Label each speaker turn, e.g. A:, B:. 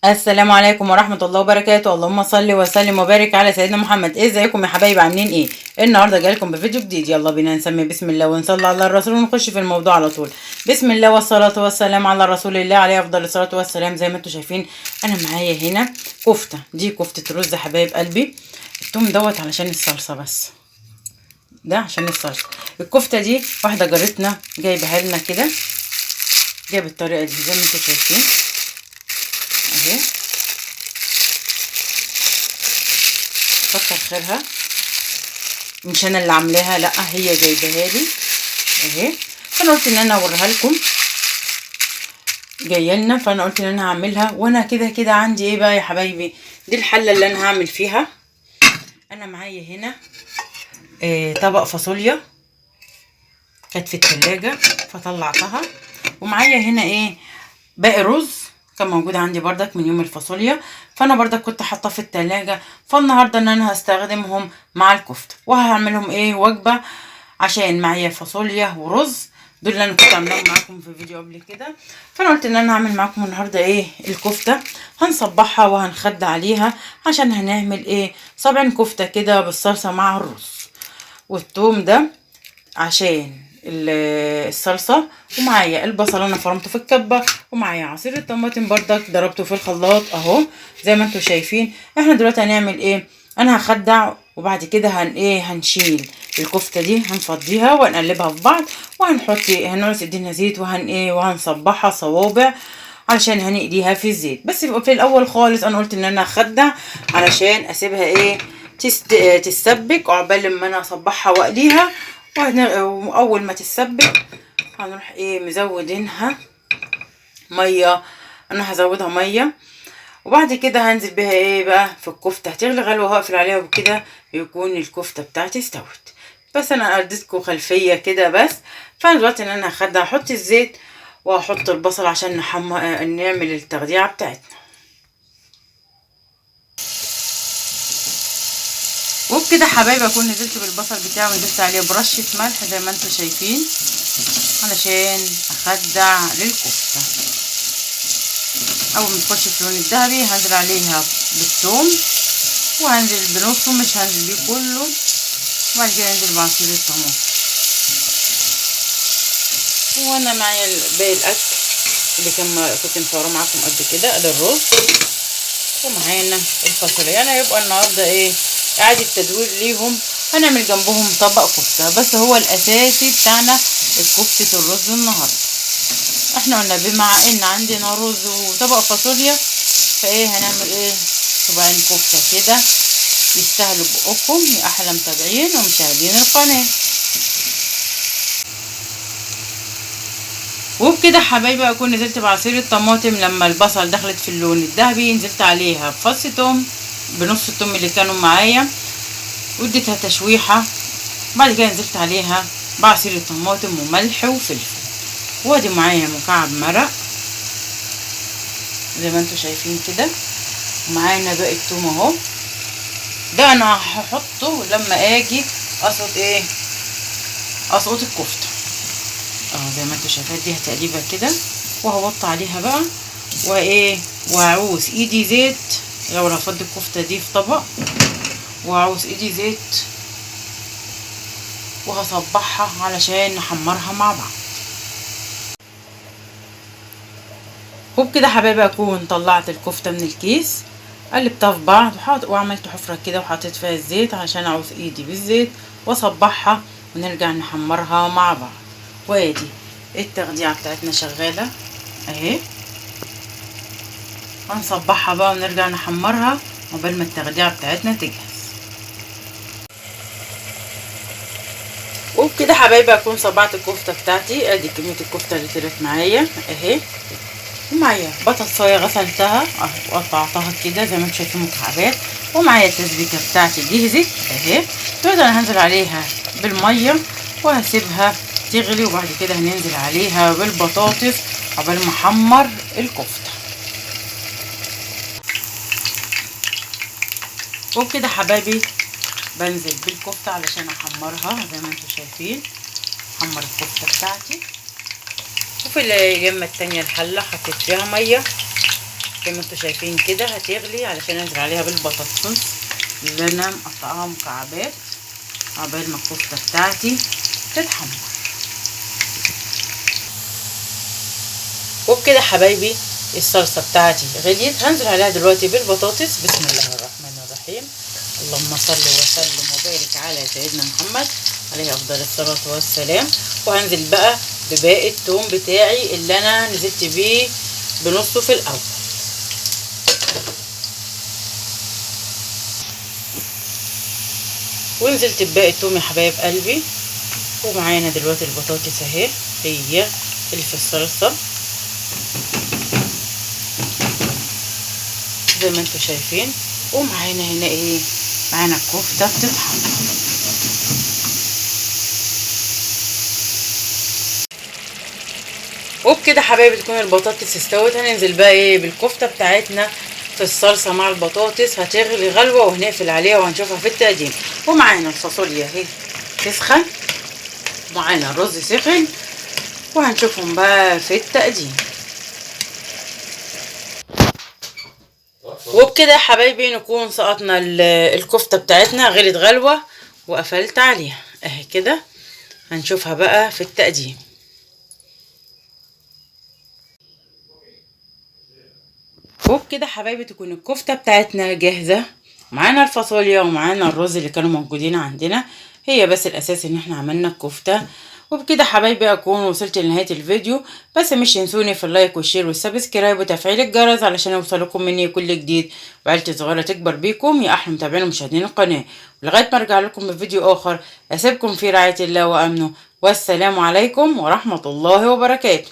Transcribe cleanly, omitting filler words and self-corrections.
A: السلام عليكم ورحمة الله وبركاته. اللهم صل وسلم وبارك على سيدنا محمد. ازيكم يا حبايب، عاملين ايه؟ النهارده جايلكم بفيديو جديد. يلا بينا نسمي بسم الله ونصلي على الرسول ونخش في الموضوع على طول. بسم الله والصلاة والسلام على رسول الله عليه افضل الصلاة والسلام. زي ما انتم شايفين انا معايا هنا كفته، دي كفته رز حبايب قلبي. التوم دوت علشان الصلصه، بس ده عشان الصلصه. الكفتة دي واحدة جارتنا جايبها لنا كده، جايب الطريقة دي زي ما انتم شايفين اهي، كتر خيرها، مش انا اللي عاملاها، لا هي جايباها لي اهي. فانا قلت ان انا اوريها لكم، جاية لنا، فانا قلت ان انا هعملها. وانا كده كده عندي ايه بقى يا حبايبي، دي الحلة اللي انا هعمل فيها. انا معايا هنا طبق فاصوليا كانت في التلاجة فطلعتها، ومعايا هنا ايه باقي رز كان موجود عندي بردك من يوم الفاصوليا، فانا بردك كنت حاطاه في التلاجة. فالنهارده ان انا هستخدمهم مع الكفتة، وهعملهم ايه وجبة، عشان معايا فاصوليا ورز، دول اللي انا كنت عاملاهم معاكم في فيديو قبل كده. فانا قلت ان انا هعمل معاكم النهارده ايه الكفتة، هنصبحها وهنخد عليها، عشان هنعمل ايه صابعين كفته كده بالصلصه مع الرز والثوم ده عشان الصلصه. ومعايا البصل انا فرمته في الكبه، ومعايا عصير الطماطم بردك ضربته في الخلاط اهو زي ما انتم شايفين. احنا دلوقتي هنعمل ايه، انا هخدع وبعد كده هن ايه هنشيل الكفتة دي، هنفضيها ونقلبها في بعض، وهنحط هنعصر ايدينا زيت، وهن ايه وهنصبحها صوابع علشان هنقليها في الزيت. بس في الاول خالص انا قلت ان انا هخدع علشان اسيبها ايه تتسبك عقبال ما انا اصبحها واقليها. واول ما تتسبك هنروح ايه مزودينها مية، انا هزودها مية، وبعد كده هنزل بيها ايه بقى في الكفتة، هتغلي غلوه وهقفل عليها، وبكده يكون الكفتة بتاعتي استوت. بس انا اديتكم خلفية كده بس. فانا دلوقتي ان انا هاخدها هحط الزيت وهحط البصل عشان نحمر نعمل التغذية بتاعتنا. وبكده حبايبي اكون نزلت بالبصل بتاعي ونزلت عليه برشه ملح زي ما انتم شايفين علشان اخدع للكفته. اول ما تخش في اللون الذهبي هنزل عليها بالثوم، وهنزل بنصه مش هنزل بيه كله، وبعد كده هنزل بعصير الطماطم. وانا معايا باقي الاكل اللي كنت مصوره معاكم قبل كده، ادي الرز ومعانا الفاصوليا. يعني هيبقى النهارده ايه اعاده تدوير ليهم، هنعمل جنبهم طبق كفته، بس هو الاساسي بتاعنا الكفتة الرز النهارده. احنا قلنا بما ان عندنا رز وطبق فاصوليا، فايه هنعمل ايه صباعين كفته كده يستاهلوا بقكم يا احلى متابعين ومشاهدين القناة. وبكده حبايبي اكون نزلت بعصير الطماطم لما البصل دخلت في اللون الذهبي، نزلت عليها بفص توم بنص التوم اللي كانوا معايا، واديتها تشويحه. بعد كده نزلت عليها بعصير الطماطم وملح وفلفل، وادي معايا مكعب مرق زي ما انتم شايفين كده، ومعانا باقي التوم اهو. ده انا هحطه لما اجي اسقط ايه اسقط الكفتة اهو زي ما انتم شايفين. دي هتقليبها كده وهوطي عليها بقى وايه، وهعوز ايدي زيت. لو هفضي الكفتة دي في طبق وهعوز ايدي زيت وهصبحها علشان نحمرها مع بعض. وبكده حبايبي اكون طلعت الكفتة من الكيس، قلبتها في بعض وعملت حفره كده وحطيت فيها الزيت عشان اعوز ايدي بالزيت واصبحها ونرجع نحمرها مع بعض. وادي التغذية بتاعتنا شغالة اهي، هنصبحها بقى ونرجع نحمرها قبل ما التغذية بتاعتنا تجهز. وبكده حبايبي اكون صبعت الكفتة بتاعتي، ادي كمية الكفتة اللي طلعت معايا اهي. ومعايا بطاطسايه غسلتها وقطعتها كده زي ما انتم شايفين مكعبات، ومعايا التسبيكه بتاعتي جهزت اهي. دلوقتي انا هنزل عليها بالمية وهسيبها تغلي، وبعد كده هننزل عليها بالبطاطس قبل ما احمر الكفتة. وبكده حبايبي بنزل بالكفته علشان احمرها زي ما انتم شايفين. احمر الكفتة بتاعتي. وفي اليمه التانية الحلة حطيت فيها مية زي ما انتوا شايفين كده هتغلي علشان انزل عليها بالبطاطس اللي انا مقطعاها مكعبات عقبال ما الكفتة بتاعتي تتحمر. وبكده حبايبي الصلصه بتاعتي غليت، هنزل عليها دلوقتي بالبطاطس. بسم الله الرحمن الرحيم، اللهم صل وسلم وبارك على سيدنا محمد عليه افضل الصلاة والسلام. وهنزل بقى بباقي التوم بتاعي اللي انا نزلت بيه بنصه في الاول. ونزلت بباقي التوم يا حبايب قلبي. ومعانا دلوقتي البطاطس اهي هي اللي في الصلصه زي ما انتم شايفين. ومعانا هنا ايه؟ معانا الكفتة بتتحمر. وبكده حبايبي تكون البطاطس استوت. هننزل بقى ايه بالكفته بتاعتنا في الصلصه مع البطاطس، هتغلي غلوه وهنقفل عليها وهنشوفها في التقديم. ومعانا الفاصوليا اهي تسخن، معانا الرز سخن، وهنشوفهم بقى في التقديم. وبكده يا حبايبي نكون سقطنا الكفتة بتاعتنا، غلت غلوه وقفلت عليها اهي كده. هنشوفها بقى في التقديم. وبكده حبايبي تكون الكفتة بتاعتنا جاهزة، معانا الفاصوليا ومعانا الرز اللي كانوا موجودين عندنا، هي بس الاساس ان احنا عملنا الكفتة. وبكده حبايبي اكون وصلت لنهاية الفيديو، بس مش تنسوني في ال like وال share وال subscribe وتفعيل الجرس علشان يوصلكم مني كل جديد، وعيلتي الصغيرة تكبر بيكم يا احلى متابعين ومشاهدين القناة. ولغاية ما ارجع لكم بفيديو اخر، اسيبكم في رعاية الله وامنه، والسلام عليكم ورحمة الله وبركاته.